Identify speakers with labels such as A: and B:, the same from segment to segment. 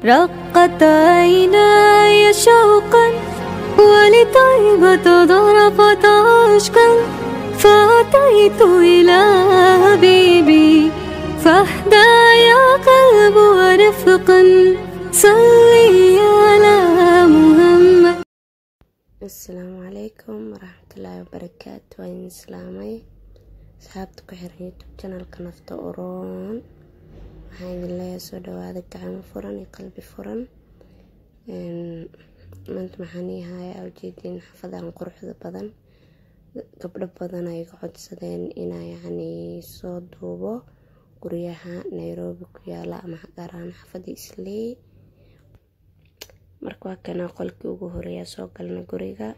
A: رقت عيناي شوقا ولطيبة ضربت عشقا فأتيت إلى حبيبي فاهدى يا قلب ورفقا صلي على محمد.
B: Asalaamu calaykum waraxmatullaahi wabarakaatu. Waa idin islaamay asxaabta ku xiran YouTube channelka Nafta Uroon. Waxaan idin leeyahay soo dhawaada, gacmo furan iyo qalbi furan. Maanta maxaan ii hayaa? Ujeedin xafadan quruxda badan. Gabdho badan ay iga codsadeen inaa yacni soo duubo guryaha Nairobi ku yaala ama gaar ahaan xaafada Islii. Marka waa kana qolkii ugu horeeya soo galna. Guriga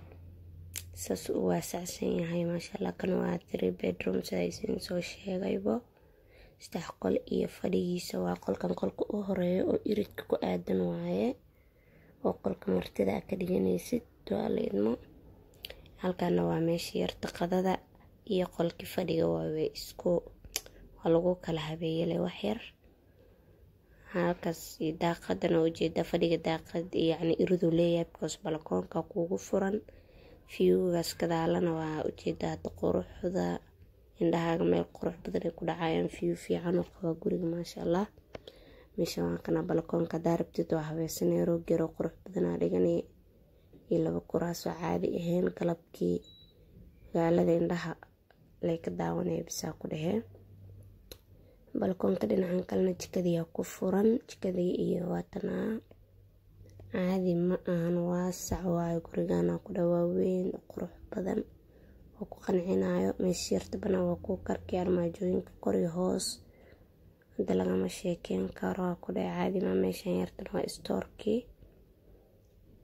B: saas u waasacsan yahay, maasha Allah. Kan waa three bedroom, sida isin soo sheegaybo, 3 qol iyo fadhigiisa. Waa qolkan qolka u horeeya oo iridka ku aadan waaye, oo qolka martida ka dhiganaysid waa la idmo. Halkaana waa meesha yarta qadada iyo qolkii fadhiga waawe, isku waa lagu kala habeeyelay wax yar halkaas. Daaqadana ujeeda fadhiga, daaqad yacni iriduu leeyahay because balakoonka kuugu furan. Viewgaas gadaalana waa ujeeda. Hadda quruxda indhahaaga meel qurux badan ay ku dhacayaan. View fiican oo qabaa guriga, maasha Allah. Meesha waa kana balakoonka. Hadaa rabtid waa habeesanay, roog yaroo qurux badanaa dhiganay iyo laba kuraasoo caadi ahayn. Galabkii magaalada indhaha lay ka daawanaya bisaa ku dhehee. Balkoonka dhinacan kalena jikadiyaa ku furan, jikadii iyo waatanaa. Caadi ma ahan, waasac waayo gurigana ku dhawaa, weyn, qurux badan oo ku qancinayo. Meesha yarta banaan waa kuu karkii, armaajooyinka kor iyo hoos hadda lagama sheekeyn karo, waa ku dhaca, caadi ma. Meeshan yartana waa storekii,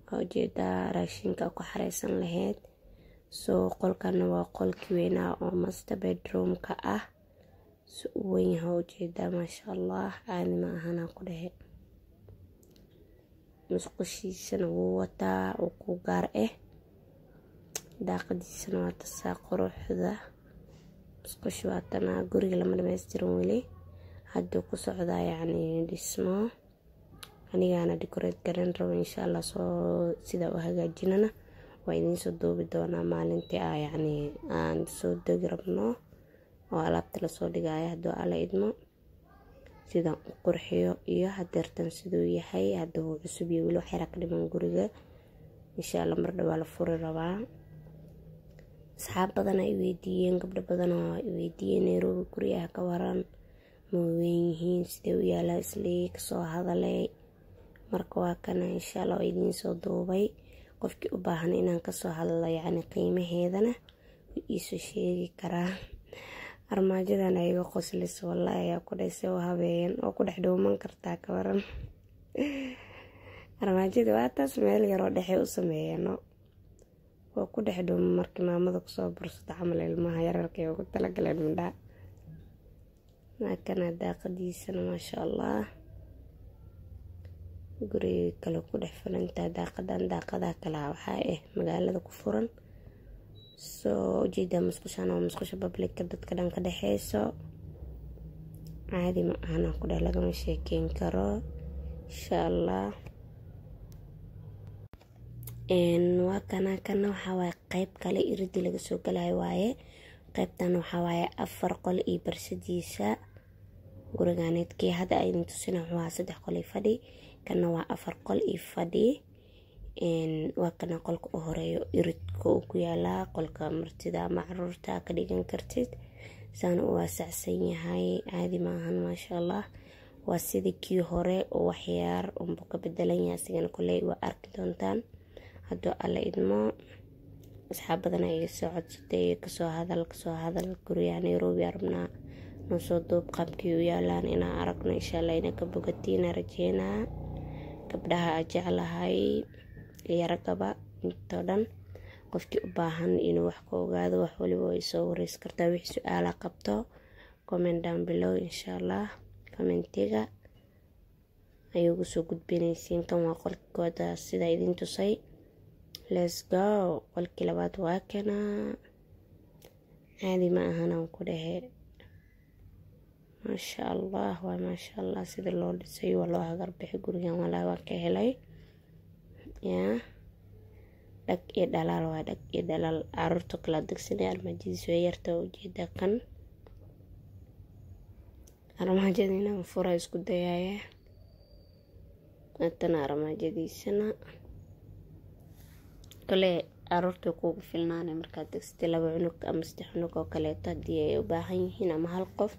B: waa ujeedaa, raashinka ku xareysan lahayd. Soo qolkana waa qolkii weynaa oo master bedroomka ah. Si u weyn yahay ujeedaa, maasha Allah, caadi ma ahana ku dhehe. Musqushiisana wuu wataa oo ku gaar ah, daaqadiisana waa tasaa quruxda. Musqusha waa tanaa. Guriga lama dhameystirin weli, hadduu ku socdaa yacni dhismo. Anigaana decorate garan rabo, insha Allah. Soo sida u hagaajinana waa idiin soo duubi doonaa maalintii a yacni aan soo degi rabno oo alaabta lasoo dhigayo, hadduu Alla idmo, sidaan u qurxiyo iyo hadeertan siduu yahay. Hadda wuu cusub iyo weli wax yaraa ka dhiman guriga. Insha Allah mar dhawaa la furi rabaa. Asxaab badan ay weydiiyeen, gabdho badan oo ay weydiiyeen Nairobi guryaha ka waran, ma weyn yihiin, sidee u yaalaa Islii, kasoo hadalay. Marka waa kana, insha Allah, waa idiin soo duubay. Qofkii u baahan inaan kasoo hadlo yacni qiimaheedana wuu iisoo sheegi karaa. Armaajadan ayaga qoslayso wallahi ayaa ku dhaysay oo habeeyeen oo ku dhex dhuuman kartaa. Ka waran armaajada? Waa taas, meel yaroo dhexe u sameeyeeno, waa ku dhex dhuuma markii maamada kusoo bursato camal. Ilmaha yararka ay ugu talagaleen mindhaa. Waa daaqadiisana, maasha Allah. Guriga kale ku dhex furantaa daaqadan, daaqadaha kale waxaa ah magaalada ku furan. Soo ujeedaa musqushan waa musqusha publicka, dadka dhan ka dhexeyso. Caadi ma ahana ku dheh, lagama sheekeyn karo, insha Allah. Waa kana, kana waxaa waaye qeyb kale, iridi laga soo galayo waaye. Qeybtan waxaa waaye 4 qol iyo barsadiisa. Guriganeedkii hadda aydin tusina wuxuu ahaa 3 qol iyo fadhi, kana waa 4 qol iyo fadhi. Waa kana qolka u horeeyo, iridka uu ku yaalaa, qolka martida ama caruurta ka dhigan kartid. Saan u waasacsan yahay, caadi maahan, maasha Allah. Waa sidii kii hore oo waxyaar unbuu ka bedelan yahay asigana. Koley waa arki doontaan hadduu Alla idmo. Asxaab badan ay iga soo codsatay kasoo hadal, kasoo hadal guryaha Nairobi rabnaa, noo soo duub qaabkii u yaalaan inaan aragno. Insha Allah inaa ka bogatiina rajeynaa, gabdhaha a jeclahay iyo raggaba intoo dhan. Qofkii u baahan inuu wax ka ogaado wax waliba way soo wareysi kartaa. Wixii su-aala qabto, comment down below, insha Allah, commentiga ayuu ugu soo gudbinaysiin. Kan waa qolkooda sida idin tusay. Let's go, qolkii labaad waa kana. Caadi ma ahan aan ku dhehe. Maasha Allah waa, maasha Allah, sida loo dhisay waa loo hagarbixi gurigan. Walaa waan ka helay. Yaa dhag iyo dhalaal, waa dhag iyo dhalaal. Caruurta kala degsanay, armaajadiis way yarta ujeeda. Kan armaajada inaan fura isku dayaaya. Haatana armaajadiisana kale caruurta kuugu filnaanay markaad degsatay 2 cunug ama 3 cunug oo kaleeto haddii ay u baahan yihiin, ama hal qof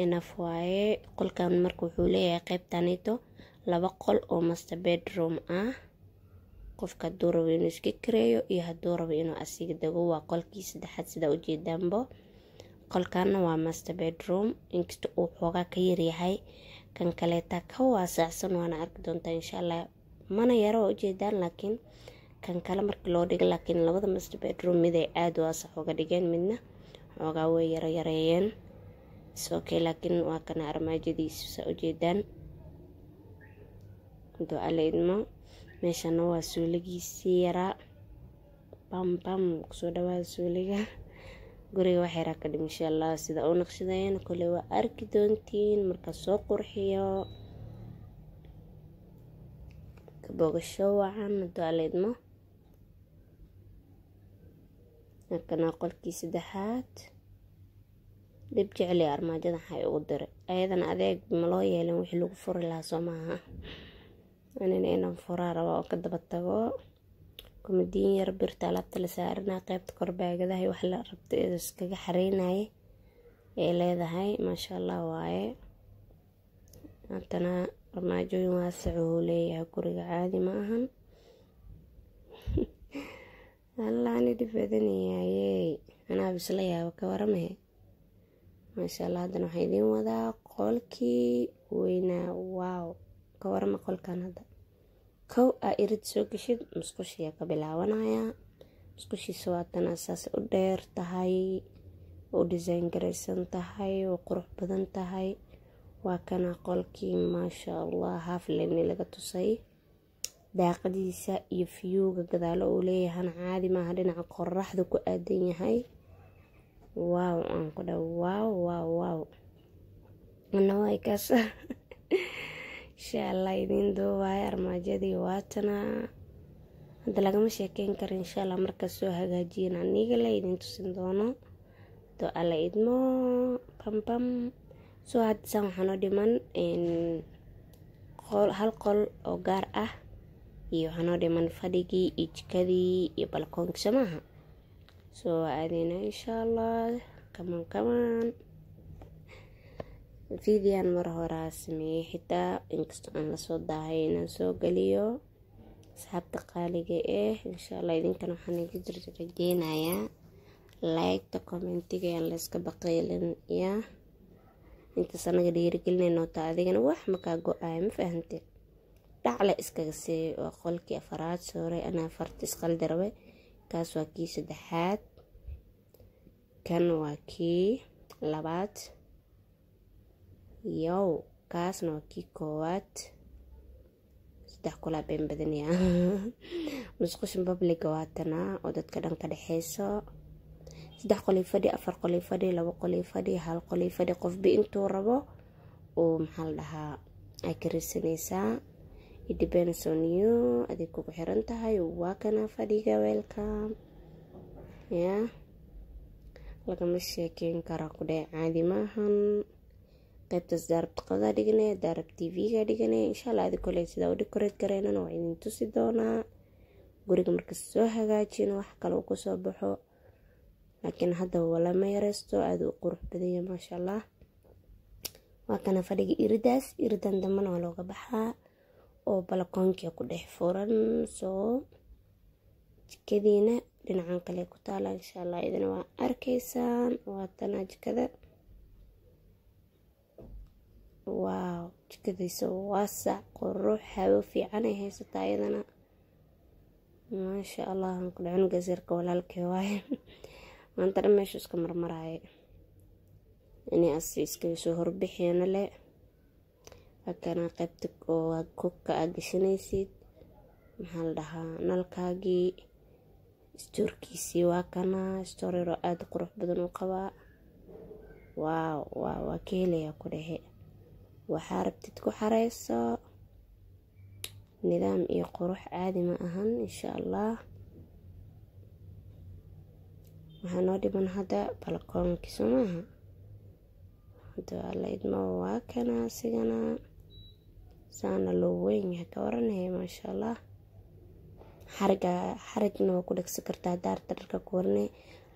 B: enough waaye. Qolkan marka wuxuu leeyahay qeybtanito 2 qol oo master bedroom ah. Qofka hadduu rabo inuu iska kareeyo iyo hadduu rabo inuu asiga dego, waa qolkii saddexaad sidaa ujeedaanbo. Qolkanna waa master bedroom, inkasta uu xoogaa ka yaryahay kan kaleeta ka waasacsan, waana arki doontaa insha Allah. Mana yaro waa ujeedaan, laakiin kan kale markii loo dhigo, laakiin labada master bedroom mid ay aada waasac uga dhigeen, midna xoogaa way yaro yareeyeen. Okay, laakiin waa kana armaajadiisu saa ujeedaan. Haduu Alla idmo, meeshana waa suuligiisii yaraa. Bam bam, kusoo dhawaada suuliga guriga. Wax yaraa ka dhim insha Allah. Sida u naqshadeen kole waa arki doontiin marka soo qurxiyo. Bogasho wacan haduu Alla idmo. Halkana qolkii saddexaad. Dhib jeceliya armaajada waxay ugu diray ayadana adeeg ma loo yeelin wixii lagu furi lahaa, soo maaha? Anina inaan furaa rabaa oo ka daba tago. Kumadiin yar, birta alaabta la saaranaa, qeybta korbaagadaha wax la rabto iskaga xareynaya ay leedahay. Maasha Allah waaye. Haddana armaajooyin waasac uu leeyahay guriga, caadi ma ahan. Allaani dhib badanayayey, anaa bisla yaaba, ka waramahe. Maasha Allah. Haddana waxaan idiin wadaa qolkii weynaa. Wow, ka warama qolkan. Hadda kow aa irid soo geshid, musqushiyaa ka bilaabanayaa. Musqushiisa waatana, saas u dheer tahay, u design garaysan tahay, u qurux badan tahay. Waa kana qolkii, maasha Allah. Hafleni laga tusay daaqadiisa iyo fiyuuga gadaalo uu leeyahana caadi maaha, dhinaca qoraxda ku aadan yahay. Wow, aan ku dha, wow wow wow. Ana waay kaas insha Allah idiin duubayo. Armaajadii waatana, hadda lagama sheekeyn karo. Insha Allah markaas soo hagaajiyin aniga la idin tusin doono haduu Alla idmo. Pam pam. Soo haddisaan waxaa noo dhiman hal qol oo gaar ah iyo waxaa noo dhiman fadhigii iyo jikadii iyo balkoonkii, soo maaha? Soo aadeyna insha Allah. Kaman kaman, videoan mar horaa sameeyey xitaa, inkastoo aan lasoo daahay inaan soo geliyo. Asxaabta qaaliga ah, insha Allah idinkana waxaan iga rajeynayaa like-ta, commentiga aan layska baqiilin. Yaa intaas anaga dhiirigelinayno taa, adigana wax makaa go-aaya, ma fahante? Dhacle iskaga siiy. Waa qolkii afaraad sooray, anaa farta isqaldi rabe. Kaas waa kii saddexaad, kan waa kii labaad, yow kaasna waa kii koowaad. 3 kulaa been badaniya. Musqushan publiga waatanaa oo dadka dhan ka dhexeyso. 3 qolii fadhi, 4 qolii fadhi, 2 qolii fadhi, 1 qolii fadhi, qofbi intuu rabo uu maxaa la dhahaa ay karaysanaysaa. It depends on you, adig kugu xiran tahay. Waa kana fadhiga, welcome. Ya lagama sheekeyn kara ku dheh, caadi maahan. Qaybtaas daarabta qadaa dhiganay, daarab TV-ga dhiganay. Insha Allah adi koley sidaa u decorate gareynana waa idin tusi doonaa guriga marka soo hagaajino, wax kale uu kusoo baxo. Laakiin hadda walama yareysto, aada u qurux badanya, maasha Allah. Waa kana fadhiga, iridaas iridan dambana waa looga baxaa oo balakoonkia ku dhex furan. Soo jikadiina dhinacan kale ku taala, insha Allah idina waa arkaysaan. Waa tanaa jikada. Waaw, jikadiisa waasac, qurux, hawo fiican ay haysataa iyadana, maasha Allah. Ku cunugaas yarka walaalkay waaye, maanta dhan meeshu iska marmaraaye inay asi iskaga soo horbixiyana le. Hakana qaybta oo kukka aad gashanaysid, maxaa la dhahaa, nalkaagii stoorkiisii waa kana. Stoor yaroo aada qurux badan uu qabaa. Waaw waaw, waa ka helayaa ku dhehe. Waxaa rabtid ku xareyso, nidaam iyo qurux caadi ma ahan. Insha Allah waxaa noo dhiman hadda balkoonkii, soo maaha? Hadda waa la idmo, waa kana asigana saana loo weyn yahay, ka waranaya, maasha Allah. Xariga xarigna waa ku dhegsan kartaa daarta dharka ku warne,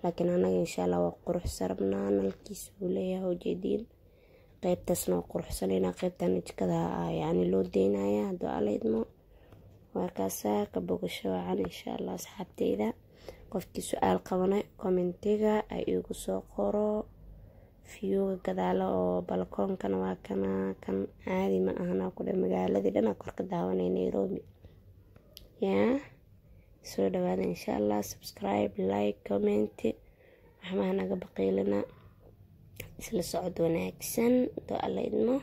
B: laakiin anaga insha Allah waa quruxsan rabnaa. Nalkiisa uu leeyahay, ujeediin. Qeybtaasna waa quruxsanayna, qeybtana jikada yacni loo deynaya. Hadduu Alla idmo, waa kaasaa, ka bogasho wacan insha Allah asxaabteyda. Qofkii su-aal qabana commentiga ay igu soo qoro. Viewga gadaalo oo balkoonkana waa kana. Kan caadi ma ahana ku dhe, magaaladii dhan kor ka daawanay Nairobi. Yaa soo dhawaada insha Allah. Subscribe, like, comment, waxmaha naga baqiilina. Isla socod wanaagsan doo Alla idmo.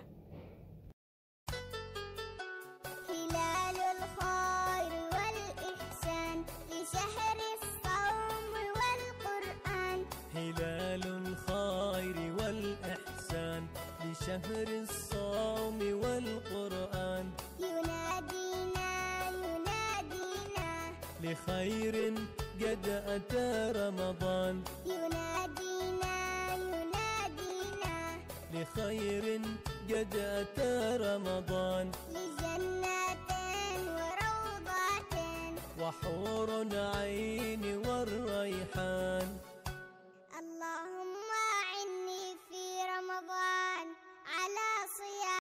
C: هلال الخير والإحسان لشهر الصوم والقرآن.
D: هلال الخير والإحسان لشهر الصوم والقرآن.
C: ينادينا ينادينا
D: لخير قد أتى رمضان.
C: ينادينا ينادينا
D: لخير قد أتى رمضان.
C: لجنات وروضات
D: وحور عين.